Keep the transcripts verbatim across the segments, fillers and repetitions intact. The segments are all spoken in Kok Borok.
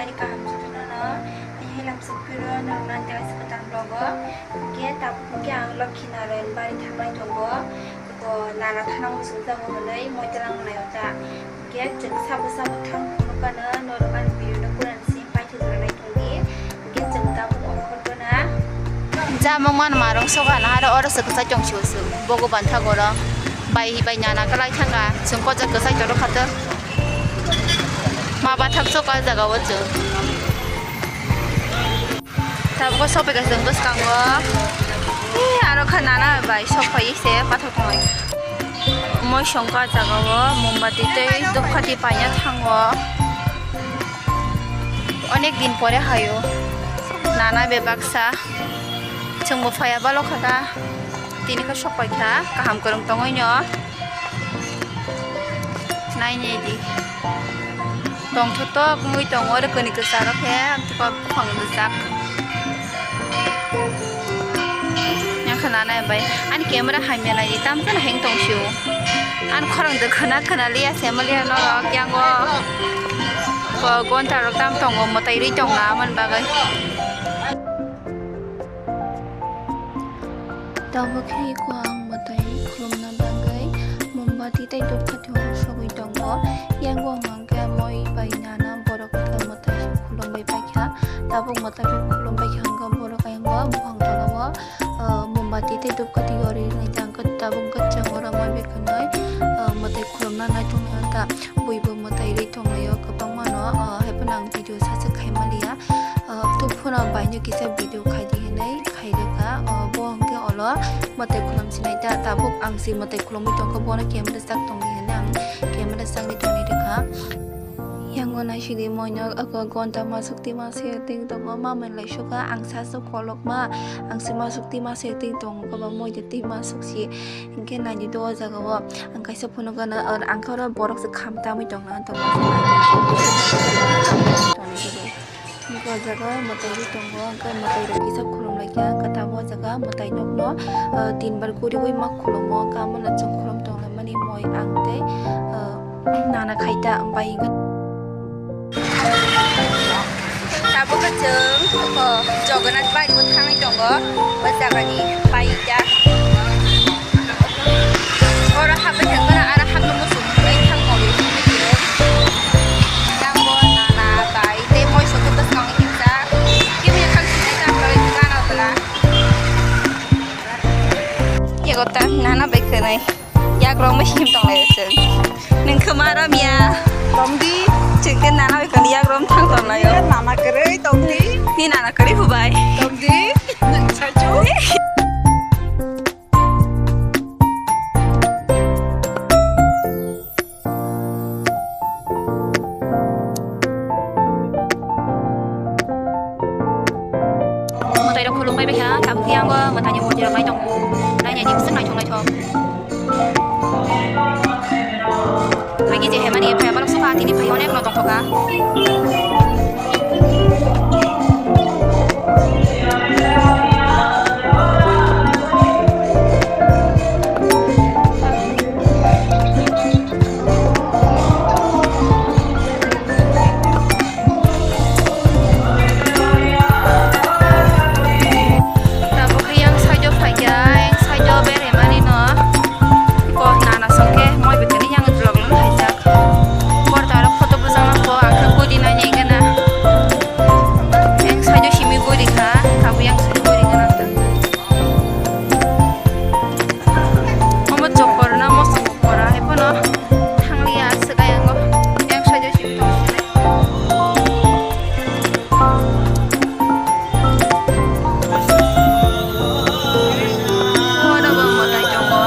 Ani kaham jotono no, ani hai lamsok phiro norokno ang tei kaisa kwtal vlog o. Hwnkhe tabuk hwnkhe ang Lokhi Narayan bari thangnai tongo. Bo nana thana muchungjago hwnwi moidalang naio ta. Hwnkhe chwng sabo sabo thang phunukano norok ani video no kurani simi paithago rwnai tongdi. Hwnkhe chwng tabuk ongkhorgana. Jamung man marung sokha na haro oro se kwchai tong sio se. Bogo bantha goro. Bai bai nana kalai thanga. Chwng kojak kwchai toro khato. Ma bathak sok a jaga o chwng. Tabuk o sok pai ka chwng bwskango. Ee, aro kha nana bai sok pai se pathak tongo. Moi songkha jaga o mombati tei dupkati paina thango. Onek din pore hayo. Nana bebaksa. Chwngbo phaiya balo kha ta. Tini khe sok pai kha. Kaham kwrwng tongwi no. Nai nai di. Tongthotok wngwi tongo, oro kwnwi kwcharo khe, amtwkwa buphang rwjak. Yang khe nanai bai. Ani camera hamya nai di, tamjani heng tong sio. Ani khorang de khwna khwna liya se ma liya norok, yang o ko gonta rok tam tongo, mwtai rwi tong na, amoni bagwi. Tabuk khe eko ang mwtai khulumna bagwi mombati tei dupkati o sogwi tongo. Yango hwnkhe moi bai nana borok khe mwtai khulumwi paikha. Tabuk mwtai khulumwi paikha hwnkhe borok ayang o buphang tola o, ah, mombati tei dupkati o rinai tangkhe tabuk kwchang oro moi bai khwnwi, ah, mwtai khulumna nai tonglaio ta. Buibo mwtai rwi tonglaio kwbangma no, ah, haiphano ang video sasak khai maliya. Ah, tubphano baino kisa video khai di hinwi khai rwkha. Ah, bo hwnkhe olo mwtai khulum sinai ta, tabuk ang se mwtai khulumwi tongkha, bono camera sak tongdi hinwi ang camera sakni tongwi rwkha. Yango naisidi moino gonta masuk tima se ting tongo, ma manlai sukha, ang sasu kolokma, ang se masuk tima se ting tongo, koba moi de tima suk si, hinkhe naidi do o jaga o, ang kaisa phunukgana, ang khe oro borok se kham tamwi tongna, tongna. Nokha o jaga mwtai rwi tongo, hwnkhe mwtai rok kisa khulum laikha, hwnkhe tabuk o jaga mwtai nokno, ah, tin bar guriwi ma khulumo, hwnkhe amo no chwng khulum tonglaimani moi ang tei, ah, nana khaita bai hwnkhe. Tabuk khe chwng, oh, Jagannath bari o thangwi tongo, o jagani bai ta. Oro hapwi thangmano, aro hapno muchung nugwi thangmani video. Yang bo nana bai tei moi sokhe bwskango himjak. Kibini thang sinai ta bwlai gana bwla. Yago ta nana bai khwnai. Yak rok ma him tong lai chwng. Nung khma rom ya. Tongdi. Chwng khe nana bai khwnai yak rom thang tong lai o. Nana kwrwi tongdi. Ni nana kwrwi hubai. Tongdi. Nung sachu. Mwtai rok khulum bai bai kha, tabuk yang o mwtai ni murti rok nai tongo. Nai nai di bwswk naithok naithok. Agi je hemani phai abarok sokha, tini phai onek no tongthok kha. Tabuk khe yang side o phaikha, yang side o beremani no. Bo nana songkhe moi bwtwini yang vlog lung khaijak. Bor taro photo bwjakma bo ang khe kudi nai nai gana. Yang side o simi guri kha, tabuk yang side o guri gana. Omo chokor na mosok pora hai phano thangliya aswk ayang o. Yang side o simi tong sinai. Oro bo mwtai tongo.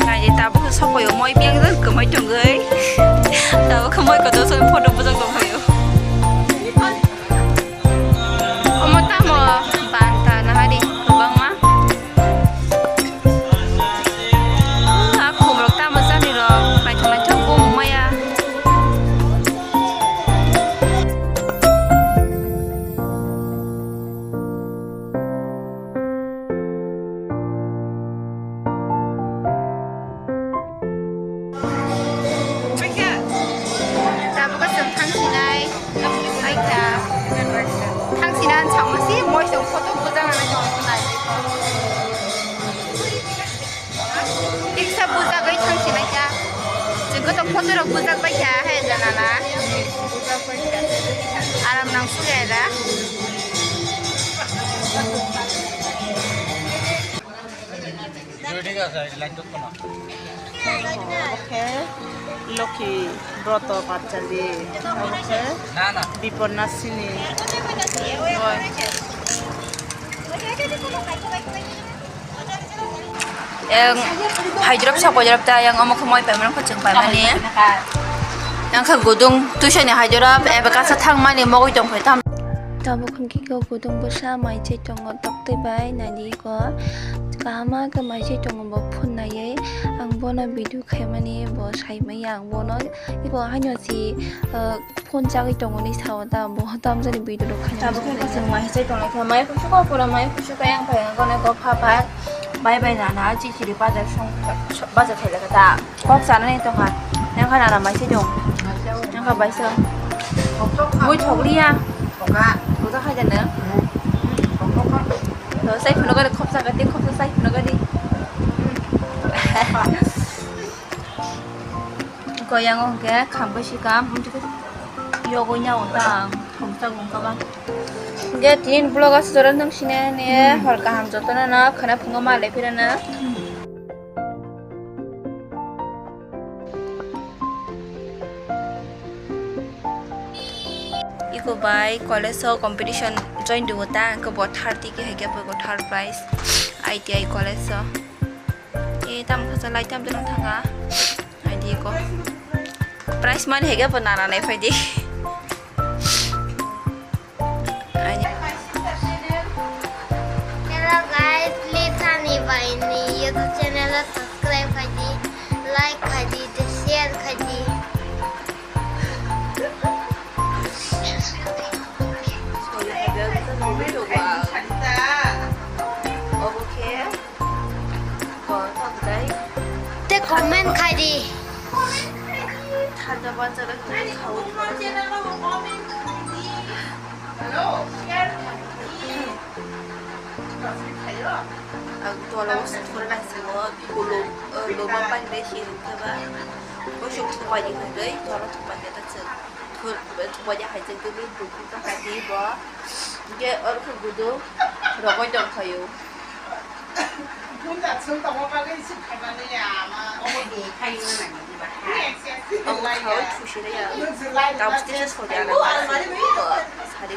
Nai tabuk sokoyo moi biyang jang kwmai tongwi. Tabuk khe moi kotor soi photo bujak tongphaio. Omo Photo bujak nai tong nai. Tiksa bujagwi thang sinai kha. Jikko to photo rok bujak bai kha hai jana na. Aram nang sugai da. Oke, Lokhi Broto Pachali, oke, Biporna Sini. Yang hydrop sa pojrop ta yang omo khomoi paimani khachung paimani. Yang kha gudung tuisani hydrop eba kasa thangmani mogoi tongphai tam. Tabuk hwnkhe khe o gudung bwsa mai chai tongo, toktwi bai naidi eko kahama khe mai chai tongo bo phun naiwi. Ang bono video khaimani bo saimaya, ang bono eko haino si, ah, phun chagwi tongoni sao ta bo tamjani video rok khaina. Tabuk hwnkhe chwng mai chai tonglaikha, mai kusugo pura mai kusugo yang phai ang kono eko pha pha bai bai nana chichiri bazar song bazar khailakha ta. Kok sanani tongkha. Yang kha nana mai se dong. Yang kha bai se. Mui thok liya. Oka. Oka khai jana. To sai phuno gari khop sa gati khop sa sai phuno gari. Ko yang o ke kham bai si kam. Yogo nya o ta. Kham sa gong ka ba. Ge tin vlog as jora nang sine ne hor kaham jotono na khana phungo ma le phirana. Iko bai college o competition join dugo ta, angkhe bo third tiki hai khe bo third prize I T I college o. E tam kha sa lai tam dun thanga. Ai di ko. Prize money hai khe bo nana nai phai di. Ai di. Hello guys, please ani bai ni YouTube channel o subscribe khai di, like khai di, share khai di. Obo khe kothok dai. Te comment khai di. Thanda bachara khai khaui. Ang tola o thura nang simo, ulo, eh, loma pani bai si thaba. Bosong thupani hwnwi tola thupani ta chwng. Thupani hai chwng twi buku ta hai di bo. Ge oro khe gudu rogoi tong khayo. Bunda chwng tongma bagwi si khaimani ya ma. Omo de khayo na ni ba. Omo khaui thusi re ya. Tabuk stage o sori ala. Sari.